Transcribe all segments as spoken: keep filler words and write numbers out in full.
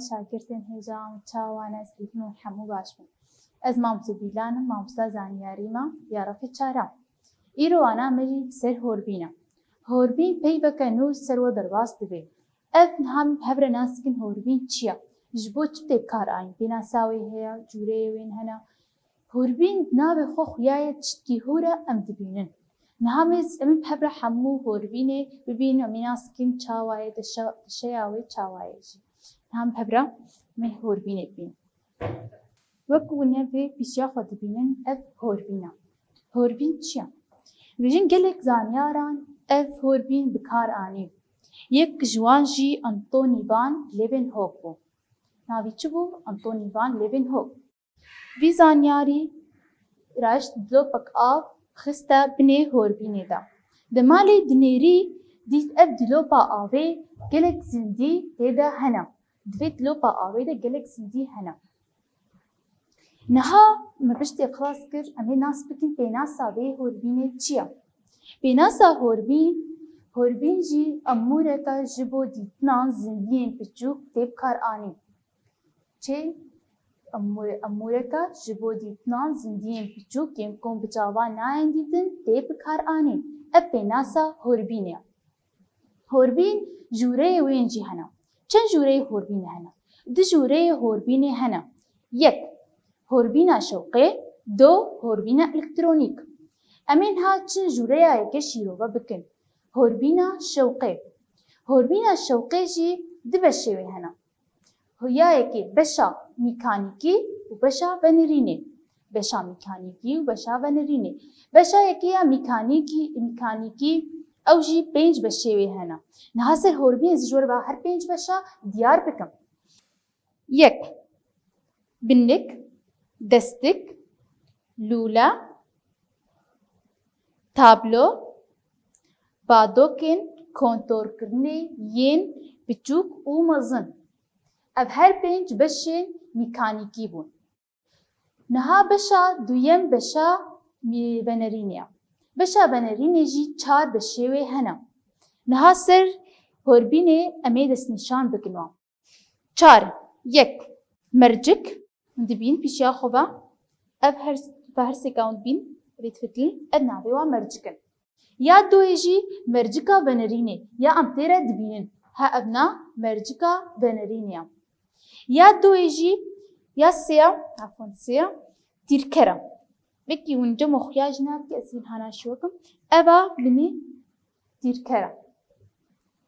Şagirtên hêja, çawa ne, ez hêvî me hemû baş bin. Ez mamoste Dîlan im, mamosta zanyarî me ya refê çaram. Îro wana me jî ser horbîn e. Horbîn peyveke nû ser we derbas dibe. Ev niha em hev re nas dikin horbîn çi ye? Ji bo çi tê bi kar anîn? Pênasa wê heye, cûreyê wên hene. Horbîn navê xwe xuya ye, tiştkî hûr e, em dibînin. Niha em ê, em ê bi hev re hemû horbînê bibînin, em ê nas dikin çawa ye, dişe-, dişeya wê çawa ye jî. Niha em bi hev re em ê horbînê bibînin. Wek hûn ê vê pîşiya xwe dibînin, ev horbîn e. Horbîn çi ye? Dibêjin gelek zanyaran ev horbîn bi kar anîn. Yek ji wan jî Antoine van Leeuwenhoek bû. Navî çi bû? Antoine van Leeuwenhoek. Vî zanyarî raşt dilopek av xiste binê horbînê de. Di malê dinêrî dît ev dilopa avê gelek zindî tê de hene. Di vê dilopa avê de gelek zindî hene. Niha me piştê xilas kir, em ê nas bikin pênasa vê horbînê çi ye? Pênasa horbîn, horbîn jî amûreke ji bo dîtinan zindiyên piçûk tê bi kar anîn. Çi? Amû-, amûreke ji bo dîtinan zindiyên piçûk yên ku bi çavan nayên dîtin tê bi kar anîn. Ev pênasa horbînê ye. Horbîn jûreyê wên jî hene. Çend jûreyê horbînê hene? Du jûreyê horbînê hene. Yek, horbîna şewqê, do, horbîna elektronîk. Em ê niha çin jûreya yekê şîrove bikin. Horbîna şewqê. Horbîna şewqê jî du beşê wê hene. Ya yekê beşa mîkanîkî û beşa venirînê. Beşa mîkanîkî û beşa venirînê. Beşa yekê ya mîkanîkî, mîkanîkî ew jî pênc beşê wê hene. Niha ser horbînê ez ji we re her pênc beşa diyar bikim. Yek, binlik, destik, lûle, tablo, badokên kontorkirinê yên biçûk û mezin. Ev her pênc beşên mîkanîkî bûn. Niha beşa duyem beşa mî-, venerînê ye. Beşa venerînê jî çar beşê wê hene. Niha ser horbînê em ê destnîşan bikin wan. Çar, yek, mercik, hûn dibîn pîşiya xwe ve. Ev her, her sêka hûn dibîn, rêt fitilî, ev navê wan mercik in. Ya doyê jî mercika venerînê, ya em tê re dibînin. Ha ev na mercika venerînê ya. Ya doyê jî, ya sêya, afwan sêya, tîrker e. Wekî hûn cem û xuya jî nabikî, ez hîn hana şiwekim. Eva binî tîrker e.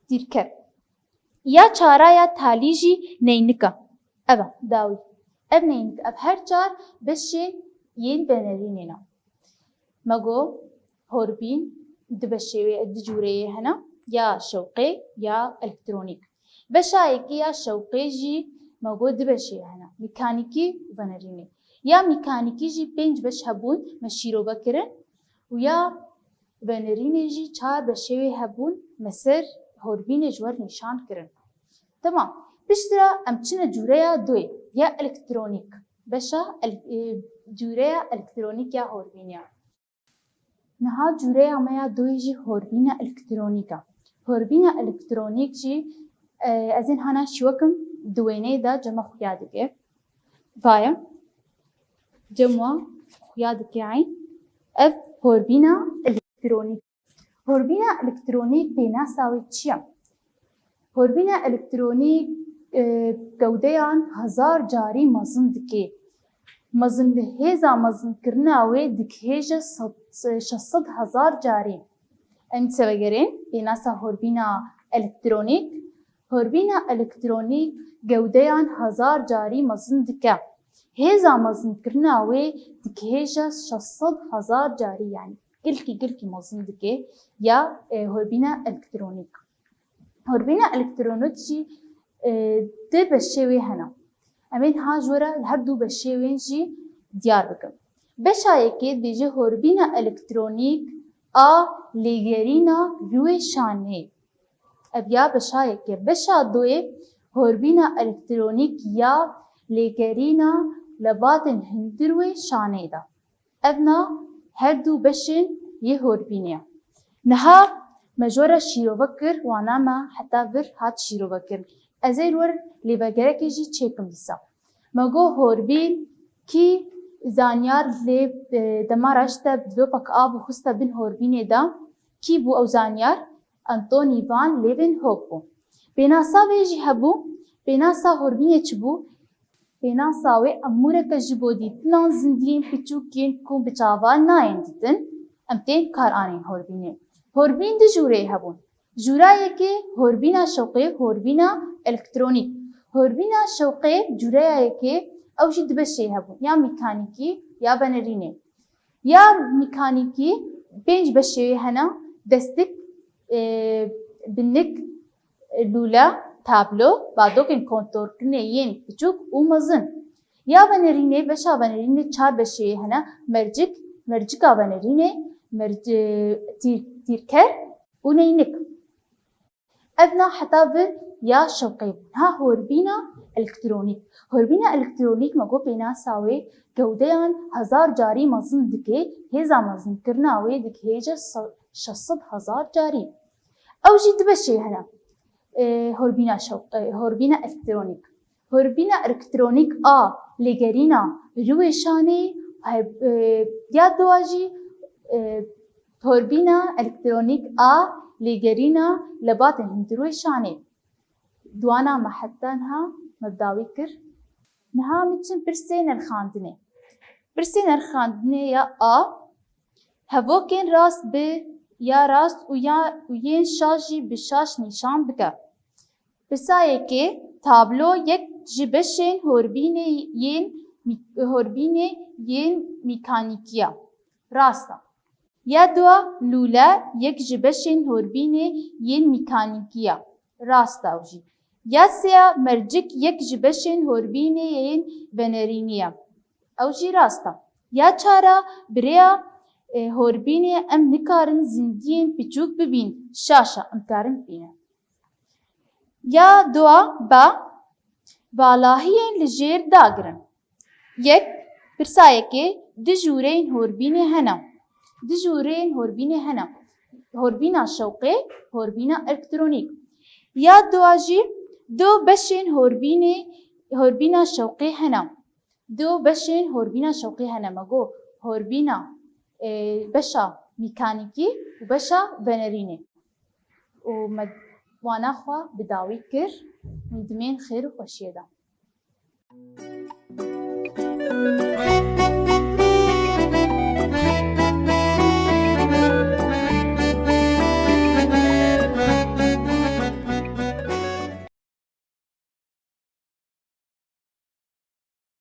Tîrker. Ya çara ya talî jî neynik e. Ev e, dawî. Ev neynik, ev her çar beşê yên venerînê ne. Me got, horbîn du beşê wê, du cûreyê hene, ya şewqê, ya elektronîk. Beşa yekê ya şewqê jî me got du beşê hene, mîkanîkî û venerînê. Ya mîkanîkî jî pênc beş hebûn, me şîrove kirin û ya venerînê jî çar beşê wê hebûn, me ser horbînê ji we re nîşan kirin. Temam. Piştre em çine cûreya doyê, ya elektronîk. Beşa ele-, e, cûreya elektronîk ya horbînê ya. Niha cûreya me ya doyê jî horbîna elektronîk e. Horbîna elektronîk jî, e, ez ên hana şiwekim di wêneyê de cema xuya dike. Vaye. Cema xuya dike eyn. Ev horbîna elektronîk. Horbîna elektronîk pênasa wê çi ye? Horbîna elektronîk, e, gewdeyan hezar carî mezin dike. Mezin, hêza mezinkirina wê dikihêje sed, şeş sed hezar carî. Em sevegerên pênasa horbîna elektronîk. Horbîna elektronîk gewdeyan hezar carî mezin dike. Hêza mezinkirina wê dikihêje şeş sed hezar carî, yanî gilkî, gilkî mezin dike ya, e, horbîna elektronîk. Horbîna elektronîk jî, e, du beşê wê hene. Em ê niha ji we re her du beşê wê jî diyar bikim. Beşa yekê dibêje horbîna elektronîk a lêgerîna rûyê şanê. Ev ya beşa yekê. Beşa doyê horbîna elektronîk ya lêgerîna lebatên hundir wê şanê de. Ev na her du beşên yê horbînê ye. Niha me ji we re şîrove kir, wana me heta vir hat şîrove kirin. Ez ê li wir lêvegerekê jî çêkim dîsa. Me got horbîn kî zanyar lê, e, dema raşte dilopek av û xiste bin horbînê de, kî bû ew zanyar? Anthony van Leeuwenhoek bû. Pênasa wê jî hebû. Pênasa horbînê çi bû? Pênasa wê em mûreke ji bo dîtinan zindiyên piçûk yên ku bi çavan nayên dîtin, em tên kar anên horbînê. Horbîn du jûreyê hebûn. Jûra yekê horbîna şewqê, horbîna elektronîk. Horbîna şewqê cûreya yekê ew jî du beşê hebûn, ya mîkanîkî ya venerînê. Ya mîkanîkî pênc beşê wê hene, destik, e, binnik, lûle, tablo, badokên kontorkirinê yên piçûk û mezin. Ya venerînê, beşa venerînê çar beşê hene, mercik, mercika venerînê, merc-, tîr-, tîrker û neynik. Ev na heta vir ya şewqê bû. Ha horbîna elektronîk. Horbîna elektronîk me got pênasa wê gewdeyan hezar carî mezin dike, hêza mezinkirina wê digihêje se-, şeş sed hezar carî. Ew jî du beşê hene. E, horbîna şewq-, e, horbîna elektronîk. Horbîna elektronîk a lêgerîna rûêşanê, he-, e, ya dua jî, e, horbîna elektronîk a lêgerîna lebatên hundirûêşanê. Duana me heta niha me bi dawî kir. Niha em çin pirsê nirxandinê. Pirsê nirxandinê ya a, hevokên rast bi ya rast û ya û yên şaş jî bi şaş nîşan bike. Pirsa yekê, tablo yek ji beşên horbînê yên mî-, horbînê yên mîkanîkî ye. Rast e. Ya dua, lûle yek ji beşên horbînê yên mîkanîkî ye. Rast e ew jî. Ya sêya, mercik yek ji beşên horbînê yên venerînê ye. Ew jî rast e. Ya çara, bi rêya, e, horbînê em nikarin zindiyên piçûk bibîn, şaş e, em karin bibînin. Ya dua, ba, valahiyên li jêr dagirin. Yek, pirsa yekê, du jûreyên horbînê hene. Du jûreyên horbînê hene. Horbîna şewqê, horbîna elektronîk. Ya dua jî, du beşên horbînê, horbîna şewqê hene. Du beşên horbîna şewqê hene. Me got horbîna, e, beşa mîkanîkî û beşa venerînê. Û me wana xwe bi dawî kir. Hûn dimên xêr û xweşiyê de.